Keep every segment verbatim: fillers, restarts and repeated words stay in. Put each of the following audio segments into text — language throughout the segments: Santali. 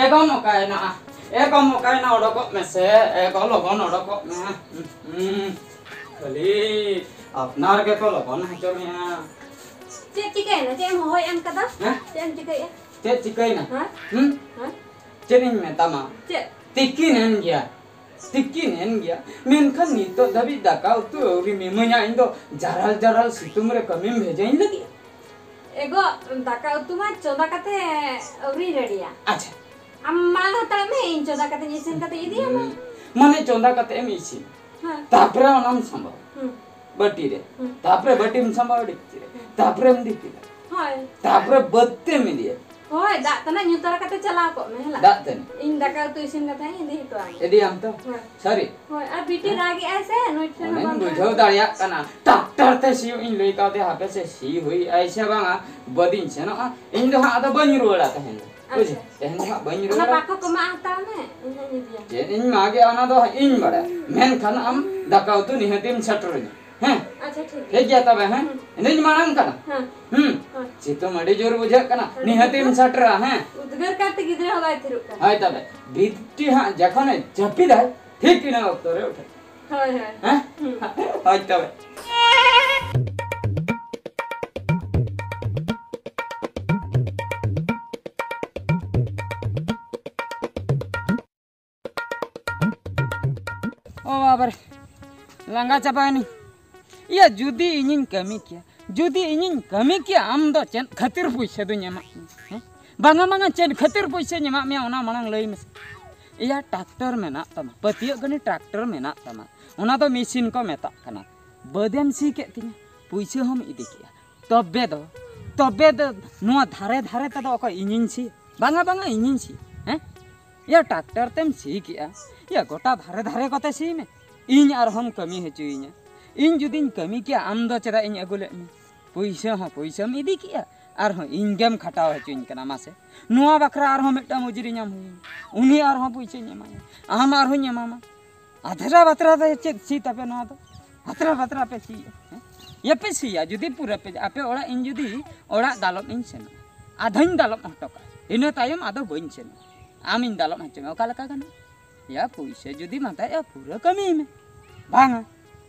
ᱮ ᱜᱚᱢ ᱚᱠᱟᱭᱮᱱᱟ? ᱮ ᱜᱚᱢ ᱚᱠᱟᱭᱮᱱᱟ? ᱚᱰᱚᱠᱚᱜ ᱢᱮᱥᱮ᱾ ᱮ ᱜᱚ, ᱞᱚᱜᱚᱱ ᱚᱰᱚᱠᱚᱜ ᱢᱮ᱾ ᱦᱩᱸ, ᱠᱷᱟᱹᱞᱤ ᱟᱯᱱᱟᱨ ᱜᱮᱠᱚ ᱞᱚᱜᱚᱱ ᱦᱚᱪᱚ ᱢᱮᱭᱟ᱾ ᱪᱮᱫ ᱪᱤᱠᱟᱹᱭᱮᱱᱟ? ᱪᱮᱫ ᱮᱢ ᱦᱚᱦᱚᱭᱮᱫ ᱠᱟᱫᱟ? ᱦᱮᱸ? ᱪᱮᱫ ᱮᱢ ᱪᱤᱠᱟᱹᱭᱮᱫᱼᱟ? ᱪᱮᱫ ᱪᱤᱠᱟᱹᱭᱮᱱᱟ? ᱦᱮᱸ? ᱦᱩᱸ? ᱦᱮᱸ? ᱪᱮᱫ ᱤᱧ ᱢᱮᱛᱟᱢᱟ? ᱪᱮᱫ? ᱛᱤᱠᱤᱱ ᱮᱱ ᱜᱮᱭᱟ᱾ ᱛᱤᱠᱤᱱ ᱮᱱ ᱜᱮᱭᱟ, ᱢᱮᱱᱠᱷᱟᱱ ᱱᱤᱛᱚᱜ ᱫᱷᱟᱹᱵᱤᱡ ᱫᱟᱠᱟ ᱩᱛᱩ ᱟᱹᱣᱨᱤᱢ ᱤᱢᱟᱹᱧᱟ᱾ ᱤᱧ ᱫᱚ ᱡᱟᱨᱟᱞ ᱡᱟᱨᱟᱞ ᱥᱤᱛᱩᱝ ᱨᱮ ᱠᱟᱹᱢᱤᱢ ᱵᱷᱮᱡᱟᱧ ᱞᱟᱹᱜᱤᱫ? ᱮᱜᱚ, ᱫᱟᱠᱟ ᱩᱛᱩ ᱢᱟ ᱪᱚᱸᱫᱟ ᱠᱟᱛᱮ ᱟᱹᱣᱨᱤᱧ ᱨᱮᱰᱤᱭᱟ᱾ ᱟᱪᱪᱷᱟ᱾ ᱟᱢ ᱢᱟᱲᱟᱝ ᱦᱟᱛᱟᱲ ᱢᱮ, ᱤᱧ ᱪᱚᱸᱫᱟ ᱠᱟᱛᱮᱧ ᱤᱥᱤᱱ ᱠᱟᱛᱮ ᱤᱫᱤᱭᱟᱢᱟ᱾ ᱦᱩᱸ᱾ ᱢᱟᱱᱮ ᱪᱚᱸᱫᱟ ᱠᱟᱛᱮ ᱮᱢ ᱤᱥᱤᱱ, ᱦᱮᱸ᱾ ᱛᱟᱯᱚᱨᱮ ᱚᱱᱟᱢ ᱥᱟᱢᱵᱟᱣᱟ᱾ ᱦᱩᱸ᱾ ᱵᱟᱹᱴᱤ ᱨᱮ᱾ ᱦᱩᱸ᱾ ᱛᱟᱯᱚᱨᱮ ᱵᱟᱹᱴᱤᱢ ᱥᱟᱢᱵᱟᱣᱟ ᱰᱮᱠᱪᱤ ᱨᱮ᱾ ᱦᱩᱸ᱾ ᱛᱟᱯᱚᱨᱮᱢ ᱫᱤᱯᱤᱞᱟ᱾ ᱦᱳᱭ᱾ ᱛᱟᱯᱚᱨᱮ ᱵᱟᱹᱫᱽ ᱛᱮᱢ ᱤᱫᱤᱭᱟ᱾ ᱦᱳᱭ, ᱫᱟᱜ ᱛᱟᱱᱟᱜ ᱧᱩ ᱛᱚᱨᱟ ᱠᱟᱛᱮ ᱪᱟᱞᱟᱣ ᱠᱚᱜ ᱢᱮ, ᱦᱮᱞᱟ᱾ ᱫᱟᱜ ᱛᱟᱱᱟᱜ᱾ ᱤᱧ ᱫᱟᱠᱟ ᱩᱛᱩ ᱤᱥᱤᱱ ᱠᱟᱛᱮ ᱤᱧ ᱤᱫᱤ ᱦᱚᱴᱚ ᱟᱢᱟ᱾ ᱤᱫᱤᱭᱟᱢ ᱛᱚ? ᱦᱳᱭ᱾ ᱥᱟᱹᱨᱤ? ᱦᱳᱭ, ᱟᱨ ᱵᱤᱴᱤ ᱨᱟᱜᱮᱜᱼᱟᱭ ᱥᱮ, ᱱᱩᱭ ᱴᱷᱮᱱ ᱦᱚᱸ ᱚᱱᱟᱧ ᱵᱟᱝ ᱵᱩᱡᱷᱟᱹᱣ ᱛᱟᱦᱮᱱᱟ᱾ ᱫᱟᱲᱮᱭᱟᱜ ᱠᱟᱱᱟ᱾ ᱴᱨᱟᱠᱴᱟᱨ ᱛᱮ ᱥᱤᱭᱳᱜ ᱤᱧ ᱞᱟᱹᱭ ᱠᱟᱣᱫᱮᱭᱟ, ᱦᱟᱯᱮ ᱥᱮ ᱥᱤ ᱦᱩᱭ ᱟᱭ ᱥᱮ ᱵᱟᱝᱟ, ᱵᱟᱹᱫᱤᱧ ᱥᱮᱱᱚᱜᱼᱟ᱾ ᱤᱧ ᱫᱚ ᱦᱟᱸᱜ ᱟᱫᱚ ᱵᱟᱹᱧ ᱨᱩᱣᱟᱹᱲᱟ ᱛᱮᱦᱮᱧ ᱫᱚ᱾ ᱵᱩᱡᱽ? ᱟᱪᱪᱷᱟ᱾ ᱛᱮᱦᱮᱧ ᱫᱚ ᱦᱟᱸᱜ ᱵᱟᱹᱧ ᱚᱱᱟ ᱨᱩᱣᱟᱹᱲᱟ᱾ ᱯᱟᱠᱚ ᱠᱚ ᱢᱟᱜ ᱦᱟᱛᱟᱣ ᱢᱮ, ᱤᱧ ᱦᱚᱸᱧ ᱤᱫᱤᱭᱟ᱾ ᱪᱮᱫ ᱤᱧ ᱢᱟᱜᱮᱜᱼᱟ, ᱚᱱᱟ ᱫᱚ ᱦᱟᱸᱜ ᱤᱧ ᱵᱟᱲᱟᱭᱟ᱾ ᱢᱮᱱᱠᱷᱟᱱ ᱟᱢ ᱫᱟᱠᱟ ᱩᱛᱩ ᱱᱤᱦᱟᱹᱛᱤᱢ ᱥᱮᱴᱮᱨᱟᱹᱧᱟ᱾ ᱦᱮᱸ? ᱟᱪᱪᱷᱟ, ᱴᱷᱤᱠ ᱴᱷᱤᱠ ᱜᱮᱭᱟ᱾ ᱜᱮᱭᱟ ᱛᱚᱵᱮ, ᱦᱮᱸ? ᱦᱩᱸ᱾ ᱤᱧ ᱫᱩᱧ ᱢᱟᱲᱟᱝ ᱠᱟᱱᱟ᱾ ᱦᱮᱸ᱾ ᱦᱩᱸ᱾ ᱦᱳᱭ᱾ ᱥᱤᱛᱩᱝ ᱟᱹᱰᱤ ᱡᱳᱨ ᱵᱩᱡᱷᱟᱹᱜ ᱠᱟᱱᱟ᱾ ᱟᱹᱰᱤ ᱱᱤᱦᱟᱹᱛᱤᱢ ᱡᱳᱨ᱾ ᱥᱮᱴᱮᱨᱟ, ᱦᱮᱸ? ᱩᱫᱽᱜᱟᱹᱨ ᱠᱟᱱᱛᱮ ᱜᱤᱫᱽᱨᱟᱹ ᱦᱚᱸ ᱵᱟᱭ ᱛᱷᱤᱨᱚᱜ ᱠᱟᱱᱟ᱾ ᱦᱳᱭ ᱛᱚᱵᱮ, ᱵᱤᱴᱤ ᱦᱟᱸᱜ ᱡᱚᱠᱷᱚᱱᱮ ᱡᱟᱹᱯᱤᱫᱟᱭ, ᱴᱷᱤᱠ ᱤᱱᱟᱹ ᱚᱠᱛᱚ ᱨᱮ ᱩᱴᱷᱟᱹᱜ᱾ ᱦᱳᱭ, ᱦᱳᱭ᱾ ᱦᱮᱸ? ᱦᱩᱸ᱾ ᱦᱳᱭ ᱛᱚᱵᱮ᱾ ᱳ ᱵᱟᱵᱟᱨᱮ, ᱞᱟᱸᱜᱟ ᱪᱟᱵᱟᱭᱮᱱᱟᱹᱧ᱾ ᱤᱭᱟᱹ, ᱡᱩᱫᱤ ᱤᱧᱤᱧ ᱠᱟᱹᱢᱤ ᱠᱮᱭᱟ, ᱡᱩᱫᱤ ᱤᱧᱤᱧ ᱠᱟᱹᱢᱤ ᱠᱮᱭᱟ, ᱟᱢ ᱫᱚ ᱪᱮᱫ ᱠᱷᱟᱹᱛᱤᱨ ᱯᱩᱭᱥᱟᱹ ᱫᱚᱧ ᱮᱢᱟᱜ ᱢᱮᱭᱟ? ᱦᱮᱸ? ᱵᱟᱝᱟ, ᱵᱟᱝᱟ, ᱪᱮᱫ ᱠᱷᱟᱹᱛᱤᱨ ᱯᱩᱭᱥᱟᱹᱧ ᱮᱢᱟᱜ ᱢᱮᱭᱟ, ᱚᱱᱟ ᱢᱟᱲᱟᱝ ᱞᱟᱹᱭ ᱢᱮᱥᱮ᱾ ᱤᱭᱟᱹ, ᱴᱨᱟᱠᱴᱚᱨ ᱢᱮᱱᱟᱜ ᱛᱟᱢᱟ, ᱯᱟᱹᱛᱭᱟᱹᱜ ᱠᱟᱹᱱᱟᱹᱧ, ᱴᱨᱟᱠᱴᱚᱨ ᱢᱮᱱᱟᱜ ᱛᱟᱢᱟ, ᱚᱱᱟ ᱫᱚ ᱢᱮᱥᱤᱱ ᱠᱚ ᱢᱮᱛᱟᱜ ᱠᱟᱱᱟ᱾ ᱵᱟᱹᱫᱮᱢ ᱥᱤ ᱠᱮᱫ ᱛᱤᱧᱟ, ᱯᱩᱭᱥᱟᱹ ᱦᱚᱸᱢ ᱤᱫᱤ ᱠᱮᱜᱼᱟ, ᱛᱚᱵᱮ ᱫᱚ, ᱛᱚᱵᱮ ᱫᱚ ᱱᱚᱣᱟ ᱫᱷᱟᱨᱮ ᱫᱷᱟᱨᱮ ᱛᱮᱫᱚ ᱚᱠᱚᱭ, ᱤᱧᱤᱧ ᱥᱤᱭᱟ? ᱵᱟᱝᱟ, ᱵᱟᱝᱟ, ᱤᱧᱤᱧ ᱥᱤᱭᱟ᱾ ᱦᱮᱸ? ᱭᱟ, ᱴᱨᱟᱠᱴᱟᱨ ᱛᱮᱢ ᱥᱤ ᱠᱮᱜᱼᱟ, ᱭᱟ, ᱜᱚᱴᱟ ᱫᱷᱟᱨᱮ ᱫᱷᱟᱨᱮ ᱠᱚᱛᱮ ᱥᱤ ᱢᱮ, ᱤᱧ ᱟᱨᱦᱚᱸᱢ ᱠᱟᱹᱢᱤ ᱦᱚᱪᱚᱭᱤᱧᱟ᱾ ᱤᱧ ᱡᱩᱫᱤᱧ ᱠᱟᱹᱢᱤ ᱠᱮᱭᱟ, ᱟᱢ ᱫᱚ ᱪᱮᱫᱟᱜ ᱤᱧ ᱟᱹᱜᱩ ᱞᱮᱫ ᱢᱮ? ᱯᱩᱭᱥᱟᱹ ᱦᱚᱸ ᱯᱩᱭᱥᱟᱹᱢ ᱤᱫᱤ ᱠᱮᱜᱼᱟ, ᱟᱨᱦᱚᱸ ᱤᱧ ᱜᱮᱢ ᱠᱷᱟᱴᱟᱣ ᱦᱚᱪᱚᱧ ᱠᱟᱱᱟ᱾ ᱢᱟᱥᱮ, ᱱᱚᱣᱟ ᱵᱟᱠᱷᱨᱟ ᱟᱨᱦᱚᱸ ᱢᱤᱫᱴᱟᱝ ᱢᱚᱡᱩᱨᱤ ᱧᱟᱢ ᱦᱩᱭᱩᱜᱼᱟ, ᱩᱱᱤ ᱟᱨᱦᱚᱸ ᱯᱩᱭᱥᱟᱹᱧ ᱮᱢᱟᱭᱟ, ᱟᱢ ᱟᱨᱦᱚᱸᱧ ᱮᱢᱟᱢᱟ᱾ ᱟᱫᱷᱨᱟ ᱵᱟᱛᱨᱟ ᱫᱚ ᱪᱮᱫ ᱥᱤ ᱛᱟᱯᱮ ᱱᱚᱣᱟ ᱫᱚ? ᱟᱛᱨᱟ ᱵᱟᱛᱨᱟ ᱯᱮ ᱥᱤᱭᱟ, ᱦᱮᱸ? ᱭᱟᱯᱮ ᱥᱤᱭᱟ, ᱡᱩᱫᱤ ᱯᱩᱨᱟᱹ ᱯᱮ, ᱟᱯᱮ ᱚᱲᱟᱜ, ᱤᱧ ᱡᱩᱫᱤ ᱚᱲᱟᱜ ᱫᱟᱞᱚᱵ ᱤᱧ ᱥᱮᱱᱚᱜᱼᱟ, ᱟᱫᱷᱟᱧ ᱫᱟᱞᱚᱵ ᱦᱚᱴᱚ ᱠᱟᱜᱼᱟ, ᱤᱱᱟᱹ ᱛᱟᱭᱚᱢ ᱟᱫᱚ ᱵᱟᱹᱧ ᱥᱮᱱᱚᱜᱼᱟ᱾ ᱟᱢᱤᱧ ᱫᱟᱞᱚᱵ ᱦᱚᱪᱚ ᱢᱮᱭᱟ, ᱚᱠᱟ ᱞᱮᱠᱟ ᱜᱟᱱᱚᱜᱼᱟ? ᱭᱟ, ᱯᱩᱭᱥᱟᱹ ᱡᱩᱫᱤᱢ ᱦᱟᱛᱟᱣᱮᱫᱼᱟ, ᱯᱩᱨᱟᱹ ᱠᱟᱹᱢᱤᱭ ᱢᱮ᱾ ᱵᱟᱝᱟ,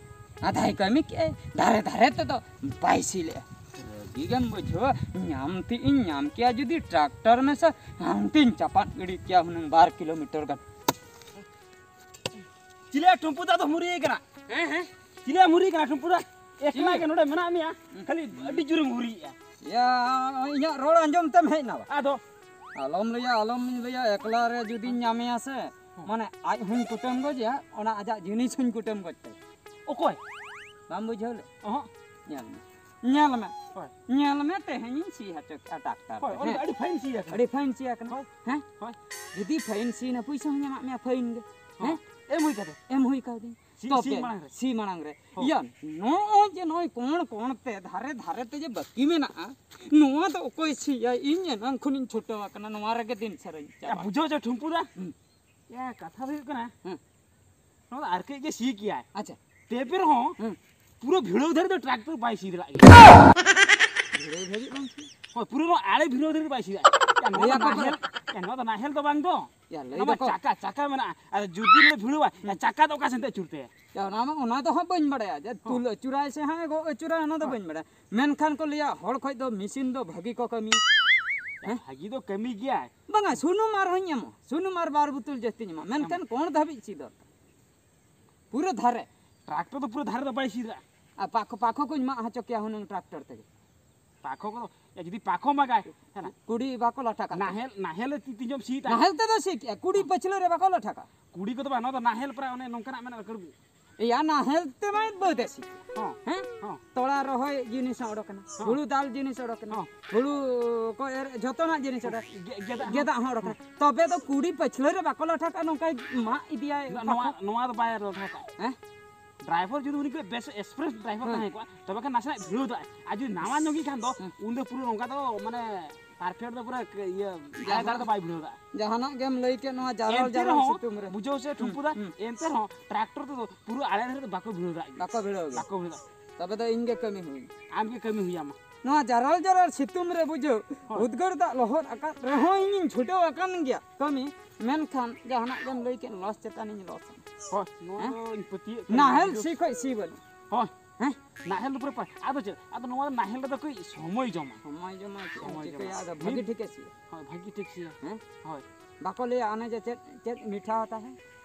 ᱟᱫᱷᱟᱭ ᱠᱟᱹᱢᱤ ᱠᱮᱜᱼᱟᱭ, ᱫᱷᱟᱨᱮ ᱫᱷᱟᱨᱮ ᱛᱮᱫᱚ ᱵᱟᱭ ᱥᱤ ᱞᱮᱜᱼᱟ᱾ ᱨᱟᱹᱜᱤ ᱜᱮᱢ ᱵᱩᱡᱷᱟᱹᱣᱟ, ᱧᱟᱢ ᱛᱮ ᱤᱧ ᱧᱟᱢ ᱠᱮᱭᱟ ᱡᱩᱫᱤ ᱴᱨᱟᱠᱴᱚᱨ ᱢᱮᱥᱟ, ᱦᱟᱱᱛᱮᱧ ᱪᱟᱯᱟᱫ ᱜᱤᱰᱤ ᱠᱮᱭᱟ ᱦᱩᱱᱟᱹᱝ ᱵᱟᱨ ᱠᱤᱞᱳᱢᱤᱴᱟᱨ ᱜᱟᱱ᱾ ᱪᱤᱞᱤᱭᱟ ᱴᱩᱢᱯᱩ ᱫᱟ ᱫᱚ ᱦᱩᱨᱤ ᱠᱟᱱᱟ? ᱦᱮᱸ, ᱦᱮᱸ᱾ ᱪᱤᱞᱤᱭᱟ ᱦᱩᱨᱤ ᱠᱟᱱᱟ ᱴᱩᱢᱯᱩ ᱫᱟ? ᱮᱠᱞᱟ ᱪᱤᱞᱤ? ᱜᱮ ᱱᱚᱰᱮ ᱢᱮᱱᱟᱜ ᱢᱮᱭᱟ, ᱦᱩᱸ᱾ ᱠᱷᱟᱹᱞᱤ ᱟᱹᱰᱤ ᱡᱳᱨᱮᱢ ᱦᱩᱨᱤᱭᱮᱜᱼᱟ᱾ ᱭᱟ, ᱤᱧᱟᱹᱜ ᱨᱚᱲ ᱟᱸᱡᱚᱢ ᱛᱮᱢ ᱦᱮᱡ ᱮᱱᱟ ᱵᱟ? ᱟᱫᱚ? ᱟᱞᱚᱢ ᱞᱟᱹᱭᱟ, ᱟᱞᱚᱢ ᱞᱟᱹᱭᱟ, ᱮᱠᱞᱟ ᱨᱮ ᱡᱩᱫᱤᱧ ᱧᱟᱢᱮᱭᱟ ᱥᱮ, ᱦᱩᱸ᱾ ᱢᱟᱱᱮ ᱟᱡ ᱦᱚᱸᱧ ᱠᱩᱴᱟᱹᱢ ᱜᱚᱡᱮᱭᱟ, ᱚᱱᱟ ᱟᱡᱟᱜ ᱡᱤᱱᱤᱥ ᱦᱚᱸᱧ ᱠᱩᱴᱟᱹᱢ ᱜᱚᱡ ᱛᱟᱭᱟ᱾ ᱚᱠᱚᱭ? ᱵᱟᱢ ᱵᱩᱡᱷᱟᱹᱣ ᱞᱮ? ᱚᱦᱚᱸ᱾ ᱧᱮᱞ ᱢᱮ, ᱧᱮᱞ ᱢᱮ, ᱦᱳᱭ᱾ ᱧᱮᱞ ᱢᱮ, ᱛᱮᱦᱮᱧᱤᱧ ᱥᱤ ᱦᱚᱪᱚ ᱠᱮᱜᱼᱟ ᱴᱟᱠᱴᱟᱨ ᱦᱳᱭ, ᱛᱮ, ᱚᱱᱟ ᱫᱚ ᱦᱮᱸ? ᱟᱹᱰᱤ ᱯᱷᱟᱭᱤᱱ ᱥᱤ ᱟᱠᱟᱱᱟ᱾ ᱟᱹᱰᱤ ᱯᱷᱟᱭᱤᱱ ᱥᱤ ᱟᱠᱟᱱᱟ᱾ ᱦᱳᱭ᱾ ᱦᱮᱸ? ᱦᱳᱭ᱾ ᱡᱩᱫᱤ ᱯᱷᱟᱭᱤᱱ ᱥᱤ ᱨᱮᱱᱟᱜ ᱯᱩᱭᱥᱟᱹ ᱦᱚᱸᱧ ᱮᱢᱟᱜ ᱢᱮᱭᱟ, ᱯᱷᱟᱭᱤᱱ ᱜᱮ᱾ ᱦᱚᱸ᱾ ᱦᱮᱸ? ᱮᱢ ᱦᱩᱭ ᱠᱟᱛᱮ? ᱮᱢ ᱦᱩᱭ ᱠᱟᱣᱫᱤᱧ᱾ ᱥᱤ, ᱥᱤ ᱛᱚᱵᱮ, ᱢᱟᱲᱟᱝ ᱨᱮ᱾ ᱥᱤ ᱢᱟᱲᱟᱝ ᱨᱮ᱾ ᱦᱚᱸ᱾ ᱤᱭᱟᱹ, ᱱᱚᱜᱼᱚᱭ ᱡᱮ ᱱᱚᱜᱼᱚᱭ ᱠᱚᱬ ᱠᱚᱬ ᱛᱮ ᱫᱷᱟᱨᱮ ᱫᱷᱟᱨᱮ ᱛᱮ ᱡᱮ ᱵᱟᱹᱠᱤ ᱢᱮᱱᱟᱜᱼᱟ, ᱱᱚᱣᱟ ᱫᱚ ᱚᱠᱚᱭ ᱥᱤᱭᱟ? ᱤᱧ ᱮᱱᱟᱝ ᱠᱷᱚᱱᱤᱧ ᱪᱷᱩᱴᱟᱹᱣ ᱟᱠᱟᱱᱟ, ᱱᱚᱣᱟ ᱨᱮᱜᱮ ᱫᱤᱱ ᱥᱟᱨᱟᱧ ᱭᱟ, ᱪᱟᱵᱟ᱾ ᱵᱩᱡᱷᱟᱹᱣ ᱪᱮ ᱴᱷᱩᱢᱯᱩ ᱫᱟ? ᱦᱩᱸ᱾ ᱭᱟ, ᱠᱟᱛᱷᱟ ᱫᱚ ᱦᱩᱭᱩᱜ ᱠᱟᱱᱟ, ᱦᱩᱸ᱾ ᱱᱚᱣᱟ ᱫᱚ ᱟᱨ ᱠᱟᱹᱡ ᱜᱮ ᱥᱤ ᱠᱮᱭᱟᱭ᱾ ᱟᱪᱪᱷᱟ᱾ ᱛᱮᱯᱮ ᱨᱮᱦᱚᱸ ᱦᱩᱸ᱾ ᱯᱩᱨᱟᱹ ᱵᱷᱤᱲᱟᱹᱣ ᱫᱷᱟᱹᱨᱤᱡ ᱫᱚ ᱴᱨᱟᱠᱴᱚᱨ ᱵᱟᱭ ᱥᱤ ᱫᱟᱲᱮᱭᱟᱜ ᱜᱮᱭᱟ᱾ ᱵᱷᱤᱲᱟᱹᱣ ᱫᱷᱟᱹᱨᱤᱡ ᱵᱟᱝ ᱥᱤ? ᱦᱳᱭ, ᱯᱩᱨᱟᱹ ᱱᱚᱣᱟ ᱟᱲᱮ ᱵᱷᱤᱲᱟᱹᱣ ᱫᱷᱟᱹᱨᱤᱡ ᱵᱟᱭ ᱥᱤ ᱫᱟᱲᱮᱭᱟᱜᱼᱟ᱾ ᱭᱟ, ᱱᱚᱣᱟ ᱞᱟᱹᱭ ᱫᱚ ᱟᱠᱚ ᱱᱟᱦᱮᱞ, ᱯᱮ᱾ ᱭᱟ, ᱱᱚᱣᱟ ᱫᱚ ᱱᱟᱦᱮᱞ ᱫᱚ ᱵᱟᱝ ᱫᱚ᱾ ᱭᱟ, ᱞᱟᱹᱭ ᱱᱚᱣᱟ ᱢᱟ ᱫᱚᱠᱚ᱾ ᱪᱟᱠᱟ, ᱪᱟᱠᱟ ᱢᱮᱱᱟᱜᱼᱟ᱾ ᱟᱨ ᱡᱩᱫᱤ ᱞᱮ ᱵᱷᱤᱲᱟᱹᱣᱟ, ᱭᱟ, ᱦᱩᱸ᱾ ᱪᱟᱠᱟ ᱫᱚ ᱚᱠᱟ ᱥᱮᱱ ᱛᱮ ᱟᱹᱪᱩᱨ ᱛᱟᱭᱟ? ᱭᱟ, ᱚᱱᱟ ᱢᱟ, ᱚᱱᱟ ᱫᱚ ᱦᱟᱸᱜ ᱵᱟᱹᱧ ᱵᱟᱲᱟᱭᱟ ᱡᱮ ᱦᱚᱸ᱾ ᱛᱩᱞ ᱟᱹᱪᱩᱨᱟᱭ ᱥᱮ ᱦᱟᱸᱜ ᱜᱚᱜ ᱟᱹᱪᱩᱨᱟᱭ, ᱚᱱᱟ ᱫᱚ ᱦᱚᱸ᱾ ᱵᱟᱹᱧ ᱵᱟᱲᱟᱭᱟ᱾ ᱢᱮᱱᱠᱷᱟᱱ ᱠᱚ ᱞᱟᱹᱭᱟ ᱦᱚᱲ ᱠᱷᱚᱡ ᱫᱚ ᱢᱮᱥᱤᱱ ᱫᱚ ᱵᱷᱟᱹᱜᱤ ᱠᱚ ᱠᱟᱹᱢᱤᱭᱟ᱾ ᱦᱮᱸ? ᱵᱷᱟᱹᱜᱤ ᱫᱚ ᱠᱟᱹᱢᱤ ᱜᱮᱭᱟᱭ᱾ ᱵᱟᱝᱟ, ᱥᱩᱱᱩᱢ ᱟᱨᱦᱚᱸᱧ ᱮᱢᱚᱜᱼᱟ, ᱥᱩᱱᱩᱢ ᱟᱨ ᱵᱟᱨ ᱵᱩᱛᱩᱞ ᱡᱟᱹᱥᱛᱤᱧ ᱮᱢᱚᱜᱼᱟ, ᱢᱮᱱᱠᱷᱟᱱ ᱮᱢ᱾ ᱠᱚᱬ ᱫᱷᱟᱹᱵᱤᱡ ᱪᱮᱫ ᱫᱚᱨᱠᱟᱨ? ᱯᱩᱨᱟᱹ ᱫᱷᱟᱨᱮ᱾ ᱴᱨᱟᱠᱴᱚᱨ ᱫᱚ ᱯᱩᱨᱟᱹ ᱫᱷᱟᱨᱮ ᱫᱚ ᱵᱟᱭ ᱥᱤ ᱫᱟᱲᱮᱭᱟᱜᱼᱟ᱾ ᱟᱨ ᱯᱟᱠᱷᱚ, ᱯᱟᱠᱷᱚ ᱠᱚᱧ ᱢᱟᱜ ᱦᱚᱪᱚ ᱠᱮᱭᱟ ᱦᱩᱱᱟᱹᱝ ᱴᱨᱟᱠᱴᱚᱨ ᱛᱮᱜᱮ᱾ ᱯᱟᱠᱷᱚ ᱠᱚᱫᱚ, ᱮ, ᱡᱩᱫᱤ ᱯᱟᱠᱷᱚ ᱢᱟᱜᱟᱭ, ᱦᱮᱸ᱾ ᱠᱩᱰᱤ ᱵᱟᱠᱚ ᱞᱟᱴᱷᱟ ᱠᱟᱜ ᱱᱟᱦᱮᱞ, ᱱᱟᱦᱮᱞ ᱛᱤ, ᱛᱤ ᱡᱚᱢ ᱥᱤ ᱛᱟᱦᱮᱸᱫ᱾ ᱱᱟᱦᱮᱞ ᱛᱮᱫᱚ ᱥᱤ ᱠᱮᱜᱼᱟ, ᱠᱩᱰᱤ ᱯᱟᱹᱪᱷᱞᱟᱹ ᱨᱮ ᱵᱟᱠᱚ ᱞᱟᱴᱷᱟ ᱠᱟᱜ᱾ ᱠᱩᱰᱤ ᱠᱚᱫᱚ ᱵᱟᱝ, ᱱᱚᱣᱟ ᱫᱚ ᱱᱟᱦᱮᱞ ᱯᱨᱟᱭ ᱚᱱᱮ ᱱᱚᱝᱠᱟᱱᱟᱜ ᱢᱮᱱᱟᱜᱼᱟ, ᱠᱟᱹᱲᱵᱩ᱾ ᱮᱭᱟ, ᱱᱟᱦᱮᱞ ᱛᱮᱢᱟ ᱵᱟᱹᱫ ᱮ ᱥᱤ᱾ ᱦᱚᱸ᱾ ᱦᱮᱸ? ᱦᱚᱸ᱾ ᱛᱚᱲᱟ ᱨᱚᱦᱚᱭ ᱡᱤᱱᱤᱥ ᱦᱚᱸ ᱚᱰᱚᱠ ᱮᱱᱟ᱾ ᱦᱚᱸ᱾ ᱦᱩᱲᱩ ᱫᱟᱞ ᱡᱤᱱᱤᱥ ᱚᱰᱚᱠ ᱮᱱᱟ᱾ ᱦᱚᱸ᱾ ᱦᱩᱲᱩ ᱠᱚ ᱮᱨ, ᱡᱷᱚᱛᱚᱱᱟᱜ ᱡᱤᱱᱤᱥ ᱚᱰᱚᱠ᱾ ᱜᱮ-, ᱜᱮᱫᱟᱜ ᱦᱚᱸ᱾ ᱜᱮᱫᱟᱜ ᱦᱚᱸ ᱚᱰᱚᱠ ᱮᱱᱟ᱾ ᱦᱚᱸ᱾ ᱛᱚᱵᱮ ᱫᱚ ᱠᱩᱰᱤ ᱯᱟᱹᱪᱷᱞᱟᱹ ᱨᱮ ᱵᱟᱠᱚ ᱞᱟᱴᱷᱟ ᱠᱟᱜᱼᱟ, ᱱᱚᱝᱠᱟᱭ ᱢᱟᱜ ᱤᱫᱤᱭᱟᱭ ᱱᱚ-, ᱱᱚᱣᱟ, ᱯᱟᱠᱷᱚ᱾ ᱱᱚᱣᱟ ᱫᱚ ᱵᱟᱭ ᱞᱟᱴᱷᱟ ᱠᱟᱜᱼᱟ᱾ ᱦᱮᱸ? ᱰᱨᱟᱭᱵᱷᱟᱨ ᱡᱩᱫᱤ ᱩᱱᱤ ᱠᱚ ᱵᱮᱥ ᱮᱠᱥᱯᱨᱮᱥ ᱰᱨᱟᱭᱵᱷᱟᱨ ᱦᱮᱸ᱾ ᱛᱟᱦᱮᱸ ᱠᱚᱜᱼᱟ, ᱛᱚᱵᱮ ᱠᱷᱟᱱ ᱱᱟᱥᱮᱱᱟᱜ ᱵᱷᱤᱲᱟᱹᱣ ᱫᱟᱭ᱾ ᱟᱨ ᱡᱩᱫᱤ ᱱᱟᱣᱟ ᱧᱚᱜ ᱜᱮ ᱠᱷᱟᱱ ᱫᱚ, ᱦᱮᱸ᱾ ᱩᱱ ᱫᱚ ᱯᱩᱨᱟᱹ ᱱᱚᱝᱠᱟ ᱫᱚ, ᱢᱟᱱᱮ, ᱯᱟᱨᱯᱷᱮᱠᱴ ᱫᱚ ᱯᱩᱨᱟᱹ ᱤᱭᱟᱹ, ᱡᱟᱦᱟᱸ ᱟᱲᱮ ᱫᱷᱟᱨᱮ ᱫᱚ ᱵᱟᱭ ᱵᱷᱤᱲᱟᱹᱣ ᱫᱟ᱾ ᱡᱟᱦᱟᱱᱟᱜ ᱜᱮᱢ ᱞᱟᱹᱭ ᱠᱮᱫ, ᱱᱚᱣᱟ ᱡᱟᱨᱟᱞ ᱮᱱᱛᱮ ᱡᱟᱨᱟᱞ ᱨᱮᱦᱚᱸ, ᱥᱤᱛᱩᱝ ᱨᱮ᱾ ᱵᱩᱡᱷᱟᱹᱣ ᱥᱮ ᱦᱩᱸ, ᱴᱷᱩᱢᱯᱩ ᱫᱟ, ᱦᱩᱸ᱾ ᱮᱱᱛᱮ ᱨᱮᱦᱚᱸ ᱴᱨᱟᱠᱴᱚᱨ ᱛᱮᱫᱚ ᱯᱩᱨᱟᱹ ᱟᱲᱮ ᱫᱷᱟᱨᱮ ᱫᱚ ᱵᱟᱠᱚ ᱵᱷᱤᱲᱟᱹᱣ ᱫᱟᱜ ᱜᱮᱭᱟ᱾ ᱵᱟᱠᱚ ᱵᱷᱤᱲᱟᱹᱣ ᱜᱮᱭᱟ᱾ ᱵᱟᱠᱚ ᱵᱷᱤᱲᱟᱹᱣ ᱫᱟᱜ᱾ ᱛᱚᱵᱮ ᱫᱚ ᱤᱧ ᱜᱮ ᱠᱟᱹᱢᱤ ᱦᱩᱭ᱾ ᱟᱢ ᱜᱮ ᱠᱟᱹᱢᱤ ᱦᱩᱭ ᱟᱢᱟ᱾ ᱱᱚᱣᱟ ᱡᱟᱨᱟᱞ ᱡᱟᱨᱟᱞ ᱥᱤᱛᱩᱝ ᱨᱮ ᱵᱩᱡᱷᱟᱹᱣ, ᱦᱳᱭ᱾ ᱩᱫᱽᱜᱟᱹᱨ ᱫᱟᱜ ᱞᱚᱦᱚᱫ ᱟᱠᱟᱫ ᱨᱮᱦᱚᱸ ᱤᱧᱤᱧ ᱪᱷᱩᱴᱟᱹᱣ ᱟᱠᱟᱱ ᱜᱮᱭᱟ ᱠᱟᱹᱢᱤ, ᱢᱮᱱᱠᱷᱟᱱ ᱡᱟᱦᱟᱱᱟᱜ ᱜᱮᱢ ᱞᱟᱹᱭ ᱠᱮᱫ, ᱞᱚᱥ ᱪᱮᱛᱟᱱᱤᱧ ᱞᱚᱥ ᱮᱱᱟ᱾ ᱦᱳᱭ, ᱱᱚᱣᱟ ᱦᱮᱸ? ᱫᱚ ᱤᱧ ᱯᱟᱹᱛᱭᱟᱹᱜ ᱠᱟᱱᱟ᱾ ᱱᱟᱦᱮᱞ ᱵᱩᱡᱷᱟᱹᱣ᱾ ᱥᱤ ᱠᱷᱚᱡ ᱥᱤ ᱵᱟᱹᱱᱩᱜ᱾ ᱦᱳᱭ᱾ ᱦᱮᱸ? ᱱᱟᱦᱮᱞ ᱫᱚ ᱯᱩᱨᱟᱹ ᱯᱟ-, ᱟᱫᱚ ᱪᱮᱫ? ᱟᱫᱚ ᱱᱚᱣᱟ ᱫᱚ ᱱᱟᱦᱮᱞ ᱨᱮᱫᱚ ᱠᱟᱹᱡ ᱥᱚᱢᱚᱭ ᱡᱚᱢᱟ᱾ ᱥᱚᱢᱚᱭ ᱡᱚᱢᱟ, ᱪᱮᱫ ᱮᱢ ᱥᱚᱢᱚᱭ ᱪᱤᱠᱟᱹᱭᱟ? ᱡᱚᱢᱟ᱾ ᱟᱫᱚ ᱵᱷᱟᱹᱜᱤ ᱢᱤᱫ ᱴᱷᱤᱠᱮ ᱥᱤᱭᱟ᱾ ᱦᱳᱭ, ᱵᱷᱟᱹᱜᱤ ᱴᱷᱤᱠ ᱥᱤᱭᱟ᱾ ᱦᱮᱸ? ᱦᱳᱭ᱾ ᱵᱟᱠᱚ ᱞᱟᱹᱭᱟ ᱚᱱᱮ ᱡᱮ ᱪᱮᱫ, ᱪᱮᱫ ᱢᱤᱴᱷᱟ ᱦᱳᱛᱟ ᱦᱟᱭ?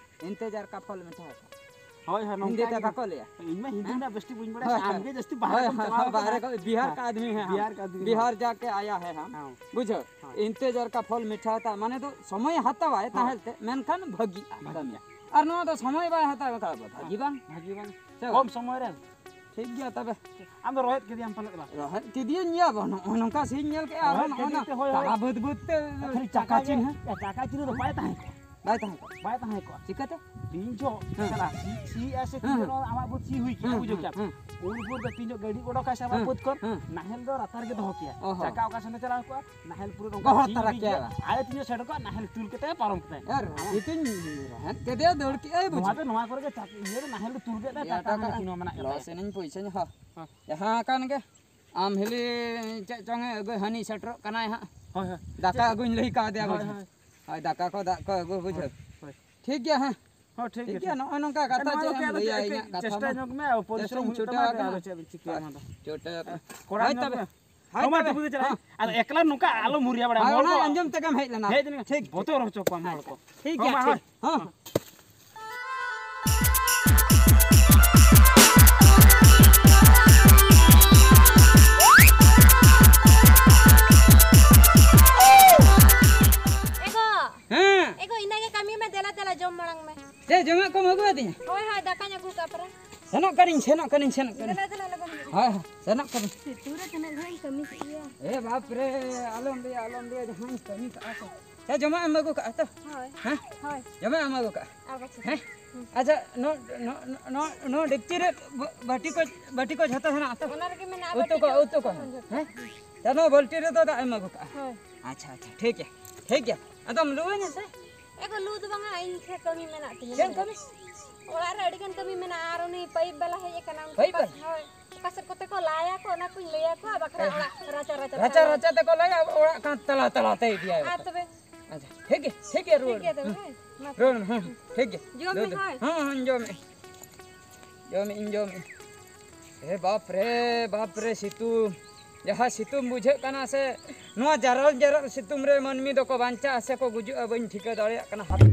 ᱤᱱᱛᱮᱡᱟᱨ ᱠᱟ ᱯᱷᱚᱞ ᱢᱤᱴᱷᱟ ᱦᱳᱛᱟ ᱦᱟᱭ᱾ ᱦᱳᱭ, ᱦᱳᱭ, ᱱᱚᱝᱠᱟ ᱦᱤᱱᱫᱤ ᱛᱮ ᱜᱮ᱾ ᱵᱟᱠᱚ ᱞᱟᱹᱭᱟ᱾ ᱤᱧ ᱢᱟ ᱦᱤᱱᱫᱤ ᱦᱮᱸ? ᱨᱮᱱᱟᱜ ᱵᱮᱥ ᱴᱷᱤᱠ ᱵᱟᱹᱧ ᱵᱟᱲᱟᱭᱟ᱾ ᱦᱳᱭ, ᱟᱢ ᱦᱳᱭ᱾ ᱜᱮ ᱡᱟᱹᱥᱛᱤ ᱵᱟᱦᱨᱮ ᱦᱳᱭ, ᱠᱚᱢ ᱦᱳᱭ, ᱪᱟᱞᱟᱣ ᱦᱳᱭ, ᱵᱟᱦᱨᱮ ᱠᱟᱱᱟ᱾ ᱠᱚ, ᱵᱤᱦᱟᱨ ᱦᱮᱸ, ᱠᱟ ᱟᱫᱢᱤ ᱦᱮ ᱦᱟᱢ᱾ ᱵᱤᱦᱟᱨ ᱠᱟ ᱟᱫᱢᱤ ᱦᱮ᱾ ᱵᱤᱦᱟᱨ ᱡᱟᱠᱮ ᱟᱭᱟ ᱦᱮ ᱦᱟᱢ᱾ ᱦᱮᱸ᱾ ᱵᱩᱡᱷᱟᱹᱣ? ᱦᱳᱭ᱾ ᱤᱱᱛᱮᱡᱟᱨ ᱠᱟ ᱯᱷᱚᱞ ᱢᱤᱴᱷᱟ ᱦᱳᱛᱟ ᱦᱟᱭ, ᱢᱟᱱᱮ ᱫᱚ ᱥᱚᱢᱚᱭ ᱦᱟᱛᱟᱣᱟᱭ ᱦᱳᱭ᱾ ᱛᱟᱦᱮᱸ ᱛᱮ, ᱢᱮᱱᱠᱷᱟᱱ ᱵᱷᱟᱹᱜᱤᱜᱼᱟ ᱵᱷᱟᱹᱜᱤᱜᱼᱟ᱾ ᱠᱟᱹᱢᱤ᱾ ᱟᱨ ᱱᱚᱣᱟ ᱫᱚ ᱥᱚᱢᱚᱭ ᱵᱟᱭ ᱦᱟᱛᱟᱣᱟ, ᱚᱱᱠᱟ ᱫᱚ ᱵᱷᱟᱹᱜᱤ ᱵᱟᱝ᱾ ᱵᱷᱟᱹᱜᱤ ᱵᱟᱝ᱾ ᱥᱮ ᱵᱟᱝ? ᱠᱚᱢ ᱥᱚᱢᱚᱭ ᱨᱮ᱾ ᱴᱷᱤᱠ ᱜᱮᱭᱟ ᱛᱚᱵᱮ᱾ ᱟᱢ ᱫᱚ ᱨᱚᱦᱮᱫ ᱠᱮᱫᱮᱭᱟᱢ ᱯᱟᱞᱮᱫ ᱵᱟ? ᱨᱚᱦᱮᱫ ᱠᱮᱫᱮᱭᱟᱹᱧ ᱭᱟ, ᱵᱟ, ᱱᱚᱜᱼᱚ ᱱᱚᱝᱠᱟ ᱥᱤᱧ ᱧᱮᱞ ᱠᱮᱫᱼᱟ, ᱟᱨᱦᱚᱸ ᱨᱚᱦᱮᱫ ᱱᱚᱜᱼᱚ ᱠᱮᱫᱮ ᱱᱟ ᱛᱮ, ᱦᱳᱭ, ᱦᱳᱭ᱾ ᱛᱟᱞᱟ ᱵᱟᱹᱫᱽ ᱵᱟᱹᱫᱽ ᱛᱮ ᱠᱷᱟᱹᱞᱤ ᱪᱟᱠᱟ ᱪᱟᱠᱟ ᱜᱮ, ᱪᱤᱱᱦᱟᱹ᱾ ᱮ, ᱪᱟᱠᱟ ᱪᱤᱱᱦᱟᱹ ᱫᱚ ᱵᱟᱭ ᱛᱟᱦᱮᱸ ᱠᱚᱜᱼᱟ᱾ ᱵᱟᱭ ᱛᱟᱦᱮᱸ ᱠᱚᱜᱼᱟ᱾ ᱵᱟᱭ ᱛᱟᱦᱮᱸ ᱠᱚᱜᱼᱟ᱾ ᱪᱤᱠᱟᱹᱛᱮ? ᱛᱤᱱ ᱡᱚᱦᱚᱜ ᱦᱮᱸ᱾ ᱪᱟᱞᱟᱜ, ᱥᱤ, ᱥᱤ ᱮ ᱥᱮ ᱛᱤᱱ ᱦᱮᱸ, ᱡᱚᱦᱚᱜ ᱦᱮᱸ᱾ ᱱᱚᱣᱟ ᱟᱢᱟᱜ ᱵᱟᱹᱫᱽ ᱥᱤ ᱦᱩᱭ ᱠᱮᱜᱼᱟ, ᱦᱮᱸ, ᱵᱩᱡᱷᱟᱹᱣ ᱦᱮᱸ, ᱠᱮᱜᱼᱟᱢ? ᱦᱮᱸ᱾ ᱩᱱ ᱵᱷᱳᱨ ᱫᱚ ᱛᱤᱱ ᱡᱚᱦᱚᱜ ᱜᱟᱹᱰᱤ ᱚᱰᱚᱠᱟᱭ ᱥᱮ ᱟᱢᱟᱜ ᱦᱮᱸ, ᱵᱟᱹᱫᱽ ᱠᱷᱚᱱ, ᱦᱮᱸ᱾ ᱱᱟᱦᱮᱞ ᱫᱚ ᱞᱟᱛᱟᱨ ᱨᱮᱜᱮ ᱫᱚᱦᱚ ᱠᱮᱭᱟ᱾ ᱚ ᱦᱚᱸ᱾ ᱪᱟᱠᱟ ᱚᱠᱟ ᱥᱮᱱ ᱪᱟᱞᱟᱣ ᱠᱚᱜᱼᱟ? ᱱᱟᱦᱮᱞ ᱯᱩᱨᱟᱹ ᱱᱚᱝᱠᱟ ᱜᱚᱦᱚᱲ ᱥᱤ ᱛᱟᱨᱟ ᱤᱫᱤ ᱠᱮᱭᱟ ᱠᱮᱭᱟ᱾ ᱵᱟᱝ? ᱟᱨᱮ ᱛᱤᱧ ᱥᱮᱴᱮᱨ ᱠᱚᱜᱼᱟ, ᱱᱟᱦᱮᱞ ᱪᱩᱞ ᱠᱟᱛᱮ ᱯᱟᱨᱚᱢ ᱠᱮᱫᱟᱭ᱾ ᱟᱨ ᱦᱮᱸ᱾ ᱤᱛᱟᱹᱧ ᱨᱚᱦᱮᱫ ᱠᱮᱫᱮᱭᱟ, ᱫᱟᱹᱲ ᱠᱮᱫᱼᱟᱭ, ᱱᱚᱣᱟ ᱵᱩᱡᱷᱟᱹᱣ᱾ ᱫᱚ, ᱱᱚᱣᱟ ᱠᱚᱨᱮ ᱜᱮ ᱪᱟᱠ-, ᱤᱭᱟᱹ ᱨᱮ ᱱᱟᱦᱮᱞ ᱫᱚ ᱛᱩᱞ ᱠᱮᱫ ᱛᱟᱭ, ᱤᱭᱟᱹ ᱴᱟᱠᱟ ᱴᱟᱠᱟ ᱢᱮᱱᱟᱜ ᱛᱤᱧ ᱱᱚᱣᱟ ᱢᱮᱱᱟᱜ ᱞᱚᱥ ᱠᱟᱫᱟ᱾ ᱮᱱᱟᱹᱧ ᱯᱚᱭᱥᱟᱧ ᱦᱚ᱾ ᱦᱮᱸ᱾ ᱡᱟᱦᱟᱸ ᱟᱠᱟᱱ ᱜᱮ, ᱟᱢ ᱦᱤᱞᱤ ᱪᱮᱫ ᱪᱚᱝ ᱮ ᱟᱹᱜᱩ, ᱦᱟᱹᱱᱤ ᱥᱮᱴᱮᱨᱚᱜ ᱠᱟᱱᱟᱭ ᱦᱟᱸᱜ᱾ ᱦᱳᱭ, ᱦᱳᱭ᱾ ᱫᱟᱠᱟ ᱪᱮᱫ? ᱟᱹᱜᱩᱧ ᱞᱟᱹᱭ ᱠᱟᱣᱫᱮᱭᱟ ᱦᱳᱭ, ᱵᱩᱡᱷᱟᱹᱣ᱾ ᱦᱳᱭ᱾ ᱦᱳᱭ, ᱫᱟᱠᱟ ᱠᱚ, ᱫᱟᱜ ᱠᱚ ᱟᱹᱜᱩ, ᱵᱩᱡᱷᱟᱹᱣ᱾ ᱦᱳᱭ, ᱦᱳᱭ᱾ ᱴᱷᱤᱠ ᱜᱮᱭᱟ, ᱦᱮᱸ᱾ ᱦᱚᱸ, ᱴᱷᱤᱠ ᱴᱷᱤᱠ ᱜᱮᱭᱟ, ᱜᱮᱭᱟ, ᱴᱷᱤᱠ᱾ ᱱᱚᱜᱼᱚᱭ ᱱᱚᱝᱠᱟ ᱠᱟᱛᱷᱟ ᱱᱚᱣᱟ ᱪᱮᱫ ᱫᱚ ᱮᱢ ᱟᱫᱚ ᱞᱟᱹᱭᱟ, ᱪᱮᱫ, ᱤᱧᱟᱹᱜ ᱠᱟᱛᱷᱟ ᱪᱮᱥᱴᱟ ᱢᱟ᱾ ᱧᱚᱜ ᱢᱮ, ᱟᱨ ᱯᱚᱨᱤᱥᱨᱚᱢ ᱪᱮᱥᱴᱟᱧ ᱦᱩᱭᱩᱜ ᱛᱟᱢᱟ, ᱪᱷᱩᱴᱟᱹᱣ ᱟᱫᱚ ᱟᱠᱟᱱᱟ᱾ ᱪᱮᱫ ᱮᱢ ᱪᱤᱠᱟᱹᱭᱟ ᱦᱳᱭ, ᱢᱟ ᱫᱚ? ᱪᱷᱩᱴᱟᱹᱣ ᱟᱠᱟᱱᱟ᱾ ᱦᱮᱸ, ᱠᱚᱲᱟ ᱦᱳᱭ, ᱧᱚᱜ ᱛᱚᱵᱮ᱾ ᱢᱮ᱾ ᱦᱳᱭ, ᱦᱳᱭ, ᱢᱟ, ᱛᱚᱵᱮ᱾ ᱴᱩᱠᱩ ᱜᱮ ᱪᱟᱞᱟᱜ ᱦᱮᱸ᱾ ᱟᱹᱧ᱾ ᱟᱫᱚ ᱮᱠᱞᱟ ᱱᱚᱝᱠᱟ ᱟᱞᱚᱢ ᱦᱩᱨᱤᱭᱟ ᱵᱟᱲᱟᱭᱟ, ᱦᱳᱭ, ᱦᱚᱲ ᱚᱱᱟ ᱠᱚ ᱟᱸᱡᱚᱢ ᱛᱮᱜᱮᱢ ᱦᱮᱡ ᱞᱮᱱᱟ᱾ ᱦᱮᱡ ᱞᱮᱱᱟ᱾ ᱴᱷᱤᱠ᱾ ᱵᱚᱛᱚᱨ ᱦᱚᱪᱚ ᱠᱚᱣᱟᱢ ᱦᱚᱲ ᱟᱪᱪᱷᱟ, ᱠᱚ᱾ ᱴᱷᱤᱠ ᱦᱚᱸ, ᱜᱮᱭᱟ, ᱢᱟ, ᱴᱷᱤᱠ᱾ ᱦᱳᱭ᱾ ᱦᱚᱸ᱾ ᱮᱜᱳ! ᱦᱮᱸ᱾ ᱮᱜᱳ, ᱤᱱᱟᱹᱜᱮ ᱠᱟᱹᱢᱤ ᱢᱮ, ᱫᱮᱞᱟ, ᱫᱮᱞᱟ, ᱡᱚᱢ ᱢᱟᱲᱟᱝ ᱢᱮ᱾ ᱪᱮᱫ ᱡᱚᱢᱟᱜ ᱠᱚᱢ ᱟᱹᱜᱩ ᱟᱹᱫᱤᱧᱟ? ᱦᱳᱭ, ᱦᱳᱭ, ᱫᱟᱠᱟᱧ ᱟᱹᱜᱩ ᱠᱟᱜᱼᱟ ᱯᱮᱨᱮ᱾ ᱥᱮᱱᱚᱜ ᱠᱟᱹᱱᱟᱹᱧ, ᱥᱮᱱᱚᱜ ᱠᱟᱹᱱᱟᱹᱧ, ᱥᱮᱱᱚᱜ ᱠᱟᱹᱱᱟᱹᱧ᱾ ᱫᱮᱞᱟ, ᱫᱮᱞᱟ, ᱞᱚᱜᱚᱱ ᱦᱤᱡᱩᱜ ᱢᱮ᱾ ᱦᱳᱭ, ᱦᱳᱭ, ᱥᱮᱱᱚᱜ ᱠᱟᱹᱱᱟᱹᱧ᱾ ᱥᱤᱛᱩᱝ ᱨᱮ ᱛᱤᱱᱟᱹᱜ ᱜᱷᱟᱹᱲᱤᱡ ᱤᱧ ᱠᱟᱹᱢᱤ ᱠᱮᱫᱼᱟ᱾ ᱮ ᱵᱟᱯ ᱨᱮ, ᱟᱞᱚᱢ ᱞᱟᱹᱭᱟ, ᱟᱞᱚᱢ ᱞᱟᱹᱭᱟ, ᱡᱟᱦᱟᱸᱧ ᱠᱟᱹᱢᱤ ᱠᱟᱜᱼᱟ ᱥᱮ᱾ ᱪᱮᱫ ᱡᱚᱢᱟᱜ ᱮᱢ ᱟᱹᱜᱩ ᱠᱟᱜᱼᱟ ᱛᱚ? ᱦᱳᱭ᱾ ᱦᱮᱸ? ᱦᱳᱭ᱾ ᱡᱚᱢᱟᱜ ᱮᱢ ᱟᱹᱜᱩ ᱠᱟᱜᱼᱟ? ᱟᱨ ᱵᱟᱠᱷᱟᱱ ᱦᱮᱸ? ᱦᱩᱸ᱾ ᱟᱪᱪᱷᱟ, ᱱᱚ-, ᱱᱚ-, ᱱᱚ-, ᱱᱚ-, ᱱᱚᱣᱟ ᱰᱮᱠᱪᱤ ᱨᱮ ᱵᱟ-, ᱵᱟᱹᱴᱤ ᱠᱚ, ᱵᱟᱹᱴᱤ ᱠᱚ ᱡᱷᱚᱛᱚ ᱦᱮᱱᱟᱜᱼᱟ ᱛᱚ? ᱚᱱᱟ ᱨᱮᱜᱮ ᱢᱮᱱᱟᱜᱼᱟ, ᱩᱛᱩ ᱵᱟᱹᱴᱤ ᱠᱚ, ᱠᱚ, ᱩᱛᱩ ᱩᱛᱩ ᱠᱚ᱾ ᱠᱚ ᱡᱷᱚᱛᱚ᱾ ᱦᱮᱸ? ᱛᱚ ᱱᱚᱣᱟ ᱵᱟᱹᱞᱴᱤ ᱨᱮᱫᱚ ᱫᱟᱜ ᱮᱢ ᱟᱹᱜᱩ ᱠᱟᱜᱼᱟ? ᱦᱳᱭ᱾ ᱟᱪᱪᱷᱟ, ᱟᱪᱪᱷᱟ, ᱴᱷᱤᱠ ᱜᱮᱭᱟ, ᱴᱷᱤᱠ ᱜᱮᱭᱟ᱾ ᱟᱫᱚᱢ ᱞᱩᱣᱟᱹᱧᱟ ᱥᱮ? ᱮ ᱜᱳ, ᱞᱩ ᱫᱚ ᱵᱟᱝᱟ, ᱤᱧ ᱴᱷᱮᱱ ᱠᱟᱹᱢᱤ ᱢᱮᱱᱟᱜ ᱛᱤᱧᱟᱹ᱾ ᱪᱮᱫ ᱠᱟᱹᱢᱤ? ᱚᱲᱟᱜ ᱨᱮ ᱟᱹᱰᱤ ᱜᱟᱱ ᱠᱟᱹᱢᱤ ᱢᱮᱱᱟᱜᱼᱟ, ᱟᱨ ᱩᱱᱤ ᱯᱟᱭᱤᱯ ᱵᱟᱞᱟ ᱦᱮᱡ ᱟᱠᱟᱱᱟ, ᱩᱱᱠᱩ ᱯᱟᱭᱤᱯ ᱯᱟᱥ-, ᱵᱟᱞᱟ? ᱦᱳᱭ᱾ ᱚᱠᱟ ᱥᱮᱫ ᱠᱚᱛᱮ ᱠᱚ ᱞᱟᱭᱟ ᱠᱚ, ᱚᱱᱟ ᱠᱚᱧ ᱞᱟᱹᱭ ᱟᱠᱚᱣᱟ, ᱵᱟᱠᱷᱟᱱ ᱦᱮᱸ᱾ ᱚᱲᱟᱜ ᱨᱟᱪᱟ ᱨᱟᱪᱟ ᱨᱟᱪᱟ ᱛᱟᱞᱟ᱾ ᱨᱟᱪᱟ ᱛᱮᱠᱚ ᱞᱟᱭᱟ, ᱚᱲᱟᱜ ᱠᱟᱸᱛ ᱛᱟᱞᱟ ᱛᱟᱞᱟ ᱛᱮ ᱤᱫᱤᱭᱟᱭ ᱟᱨ ᱵᱟᱠᱷᱟᱱ᱾ ᱛᱚᱵᱮ? ᱟᱪᱪᱷᱟ, ᱴᱷᱤᱠ ᱜᱮᱭᱟ, ᱴᱷᱤᱠ ᱜᱮᱭᱟ, ᱴᱷᱤᱠ ᱨᱩᱣᱟᱹᱲ ᱜᱮᱭᱟ ᱛᱚᱵᱮ, ᱢᱮ᱾ ᱦᱮᱸ, ᱢᱟ᱾ ᱨᱩᱣᱟᱹᱲ ᱢᱮ, ᱦᱮᱸ, ᱦᱮᱸ, ᱴᱷᱤᱠ ᱜᱮᱭᱟ᱾ ᱡᱚᱢ ᱢᱮ, ᱫᱩ, ᱫᱩ᱾ ᱦᱳᱭ᱾ ᱦᱮᱸ, ᱦᱮᱸ, ᱡᱚᱢ ᱢᱮ᱾ ᱡᱚᱢᱮᱜ ᱤᱧ, ᱡᱚᱢᱮᱜ ᱤᱧ᱾ ᱮ ᱵᱟᱯ ᱨᱮ, ᱵᱟᱯ ᱨᱮ, ᱥᱤᱛᱩᱝ᱾ ᱡᱟᱦᱟᱸ ᱥᱤᱛᱩᱝ ᱵᱩᱡᱷᱟᱹᱜ ᱠᱟᱱᱟ ᱥᱮ, ᱱᱚᱣᱟ ᱡᱟᱨᱟᱞ ᱡᱟᱨᱟᱞ ᱥᱤᱛᱩᱝ ᱨᱮ ᱢᱟᱹᱱᱢᱤ ᱫᱚᱠᱚ ᱵᱟᱧᱪᱟᱜᱼᱟ ᱥᱮ ᱠᱚ ᱜᱩᱡᱩᱜᱼᱟ, ᱵᱟᱹᱧ ᱴᱷᱤᱠᱟᱹ ᱫᱟᱲᱮᱭᱟᱜ ᱠᱟᱱᱟ᱾ ᱦᱟᱯᱮ᱾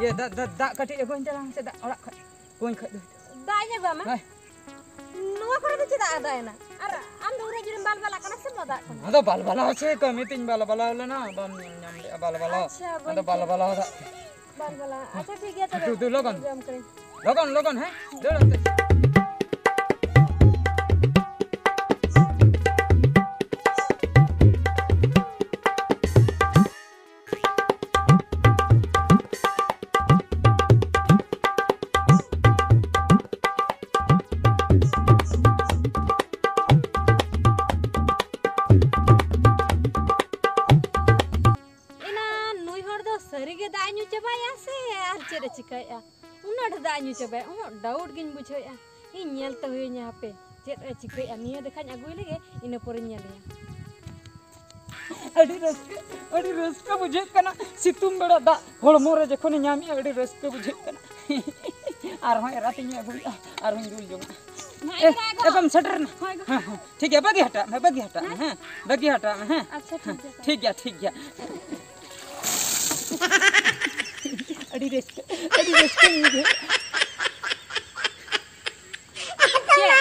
ᱤᱭᱟᱹ, ᱫᱟᱜ, ᱫᱟᱜ, ᱫᱟᱜ ᱠᱟᱹᱴᱤᱡ ᱟᱹᱜᱩᱧ ᱪᱟᱞᱟᱜ ᱢᱮᱥᱮ, ᱫᱟᱜ ᱚᱲᱟᱜ ᱠᱷᱚᱡ, ᱠᱩᱧ ᱠᱷᱚᱡ ᱫᱚ᱾ ᱫᱟᱜ ᱤᱧ ᱟᱹᱜᱩ ᱟᱢᱟ? ᱦᱮᱸ᱾ ᱱᱚᱣᱟ ᱠᱚᱨᱮ ᱫᱚ ᱪᱮᱫᱟᱜ ᱟᱫᱟᱭᱮᱱᱟ? ᱟᱨ ᱟᱢ ᱫᱚ ᱩᱱᱟᱹᱜ ᱡᱳᱨᱮᱢ ᱵᱟᱞᱵᱟᱞᱟᱜ ᱠᱟᱱᱟ ᱥᱮ ᱢᱚᱫᱟᱜ ᱠᱟᱱᱟ? ᱟᱫᱚ ᱵᱟᱞᱵᱟᱞᱟᱣ ᱪᱮᱫ ᱠᱟᱹᱢᱤ ᱛᱤᱧ ᱵᱟᱞᱵᱟᱞᱟᱣ ᱞᱮᱱᱟ, ᱵᱟᱢ ᱧᱮᱞ ᱧᱟᱢ ᱞᱮᱜᱼᱟ ᱵᱟᱞᱵᱟᱞᱟᱣ᱾ ᱟᱪᱪᱷᱟ, ᱵᱟᱹᱧ ᱟᱫᱚ ᱵᱟᱞᱵᱟᱞᱟᱣ ᱫᱟᱜ᱾ ᱵᱟᱞᱵᱟᱞᱟ᱾ ᱟᱪᱪᱷᱟ, ᱴᱷᱤᱠ ᱜᱮᱭᱟ ᱛᱚᱵᱮ᱾ ᱫᱩ, ᱫᱩ, ᱞᱚᱜᱚᱱ᱾ ᱡᱚᱢ ᱠᱟᱹᱧ᱾ ᱞᱚᱜᱚᱱ, ᱞᱚᱜᱚᱱ, ᱦᱮᱸ? ᱫᱟᱹᱲ ᱚᱱᱛᱮ᱾ ᱮᱱᱟ ᱱᱩᱭ ᱦᱚᱲ ᱫᱚ ᱥᱟᱹᱨᱤ ᱜᱮ ᱫᱟᱜ ᱮ ᱧᱩ ᱪᱟᱵᱟᱭᱟ ᱥᱮ ᱟᱨ ᱪᱮᱫ ᱮ ᱪᱤᱠᱟᱹᱭᱮᱫᱼᱟ? ᱩᱱᱟᱹᱜ ᱰᱷᱮᱨ ᱫᱟᱜ ᱮ ᱧᱩ ᱪᱟᱵᱟᱭᱟ, ᱩᱱᱟᱹᱜ ᱰᱟᱣᱩᱴ ᱜᱤᱧ ᱵᱩᱡᱷᱟᱹᱣᱮᱫᱼᱟ᱾ ᱤᱧ ᱧᱮᱞ ᱛᱮ ᱦᱩᱭᱩᱧᱟ, ᱦᱟᱯᱮ ᱪᱮᱫ ᱮ ᱪᱤᱠᱟᱹᱭᱮᱫᱼᱟ, ᱱᱤᱭᱟᱹ ᱫᱮᱠᱷᱟᱧ ᱟᱹᱜᱩᱭ ᱞᱮᱜᱮ, ᱤᱱᱟᱹ ᱯᱚᱨᱮᱧ ᱧᱮᱞᱮᱭᱟ᱾ ᱟᱹᱰᱤ ᱨᱟᱹᱥᱠᱟᱹ, ᱟᱹᱰᱤ ᱨᱟᱹᱥᱠᱟᱹ ᱵᱩᱡᱷᱟᱹᱜ ᱠᱟᱱᱟ, ᱥᱤᱛᱩᱝ ᱵᱮᱲᱟ ᱫᱟᱜ ᱦᱚᱲᱢᱚ ᱨᱮ ᱡᱚᱠᱷᱚᱱᱤᱧ ᱧᱟᱢᱮᱜᱼᱟ, ᱟᱹᱰᱤ ᱨᱟᱹᱥᱠᱟᱹ ᱵᱩᱡᱷᱟᱹᱜ ᱠᱟᱱᱟ᱾ ᱟᱨᱦᱚᱸ ᱮᱨᱟ ᱛᱤᱧ ᱟᱹᱜᱩᱭᱮᱫᱼᱟ, ᱟᱨᱦᱚᱸᱧ ᱫᱩᱞ ᱡᱚᱝᱟ᱾ ᱦᱮᱸ, ᱮ, ᱮᱨᱟ ᱟᱹᱜᱩ᱾ ᱮ, ᱵᱟᱢ ᱥᱮᱴᱮᱨ ᱮᱱᱟ? ᱦᱳᱭ ᱜᱚ᱾ ᱦᱮᱸ, ᱦᱮᱸ, ᱴᱷᱤᱠ ᱜᱮᱭᱟ, ᱵᱟᱹᱜᱤ ᱦᱚᱴᱚᱜ ᱢᱮ, ᱵᱟᱹᱜᱤ ᱦᱚᱴᱚᱜ ᱢᱮ, ᱦᱮᱸ, ᱵᱟᱹᱜᱤ ᱦᱚᱴᱚᱜ ᱢᱮ, ᱦᱮᱸ᱾ ᱟᱪᱪᱷᱟ, ᱴᱷᱤᱠ ᱜᱮᱭᱟ᱾ ᱴᱷᱤᱠ ᱜᱮᱭᱟ, ᱴᱷᱤᱠ ᱜᱮᱭᱟ᱾ ᱟᱹᱰᱤ ᱨᱟᱹᱥᱠᱟᱹ, ᱟᱹᱰᱤ ᱨᱟᱹᱥᱠᱟᱹᱧ ᱵᱩᱡᱷᱟᱹᱣ᱾ ᱪᱮᱫ?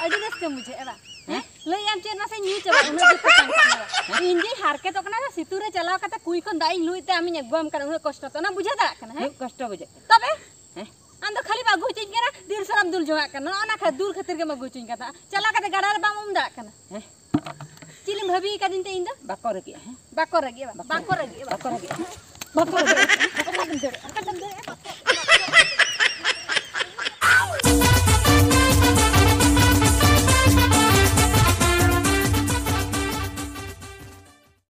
ᱟᱹᱰᱤ ᱨᱟᱹᱥᱠᱟᱹᱢ ᱵᱩᱡᱷᱟᱹᱣᱮᱫᱼᱟ ᱵᱟ? ᱦᱮᱸ? ᱞᱟᱹᱭᱮᱫ ᱟᱢ ᱪᱮᱫ ᱢᱟᱥᱮ ᱧᱩ ᱪᱟᱵᱟ, ᱩᱱᱟᱹᱜ ᱡᱩᱛ ᱠᱚ ᱛᱟᱦᱮᱸ ᱠᱟᱱᱟ ᱵᱟ? ᱤᱧ ᱡᱮᱧ ᱦᱟᱨᱠᱮᱛᱚᱜ ᱠᱟᱱᱟ ᱵᱟ, ᱥᱤᱛᱩᱝ ᱨᱮ ᱪᱟᱞᱟᱣ ᱠᱟᱛᱮ ᱠᱩᱧ ᱠᱷᱚᱱ ᱫᱟᱜ ᱤᱧ ᱞᱩᱭᱮᱫ ᱛᱮ ᱟᱢᱤᱧ ᱟᱹᱜᱩᱣᱟᱢ ᱠᱟᱱᱟ, ᱩᱱᱟᱹᱜ ᱠᱚᱥᱴᱚ ᱛᱮ, ᱚᱱᱟ ᱵᱩᱡᱷᱟᱹᱣ ᱫᱟᱲᱮᱭᱟᱜ ᱠᱟᱱᱟ, ᱦᱮᱸ? ᱩᱱᱟᱹᱜ ᱠᱚᱥᱴᱚ ᱵᱩᱡᱷᱟᱹᱜ ᱠᱟᱱᱟ᱾ ᱛᱚᱵᱮ? ᱦᱮᱸ? ᱟᱢ ᱫᱚ ᱠᱷᱟᱹᱞᱤᱢ ᱟᱹᱜᱩ ᱦᱚᱪᱚᱧ ᱠᱟᱱᱟ, ᱫᱤᱞ ᱥᱟᱨᱟᱢ ᱫᱩᱞ ᱡᱚᱝᱟᱜ ᱠᱟᱱᱟ, ᱱᱚᱜᱼᱚ ᱱᱟ ᱠᱷᱟᱹ-, ᱫᱩᱞ ᱠᱷᱟᱹᱛᱤᱨ ᱜᱮᱢ ᱟᱹᱜᱩ ᱦᱚᱪᱚᱧ ᱠᱟᱱ ᱛᱟᱦᱮᱸᱫ᱾ ᱪᱟᱞᱟᱣ ᱠᱟᱛᱮ ᱜᱟᱰᱟ ᱨᱮ ᱵᱟᱢ ᱩᱢ ᱫᱟᱲᱮᱭᱟᱜ ᱠᱟᱱᱟ᱾ ᱦᱮᱸ? ᱪᱤᱞᱤᱢ ᱵᱷᱟᱹᱵᱤ ᱟᱠᱟᱫᱤᱧ ᱛᱮ ᱤᱧ ᱫᱚ? ᱵᱟᱠᱚ ᱨᱟᱹᱜᱤᱜᱼᱟ, ᱦᱮᱸ? ᱵᱟᱠᱚ ᱨᱟᱹᱜᱤᱜᱼᱟ, ᱵᱟᱠᱚ ᱵᱟᱠᱚ ᱨᱟᱹᱜᱤᱜᱼᱟ᱾ ᱨᱟᱹᱜᱤᱜᱼᱟ, ᱵᱟᱠᱚ ᱨᱟᱹᱜᱤᱜᱼᱟ᱾ ᱵᱟᱠᱚ ᱨᱟᱹᱜᱤᱜᱼᱟ᱾ ᱚᱠᱟᱴᱟᱜ ᱮᱢ ᱫᱟᱹᱲᱮᱜᱼᱟ? ᱚᱠᱟᱴᱟᱜ ᱮᱢ ᱫᱟᱹᱲᱮᱜᱼᱟ?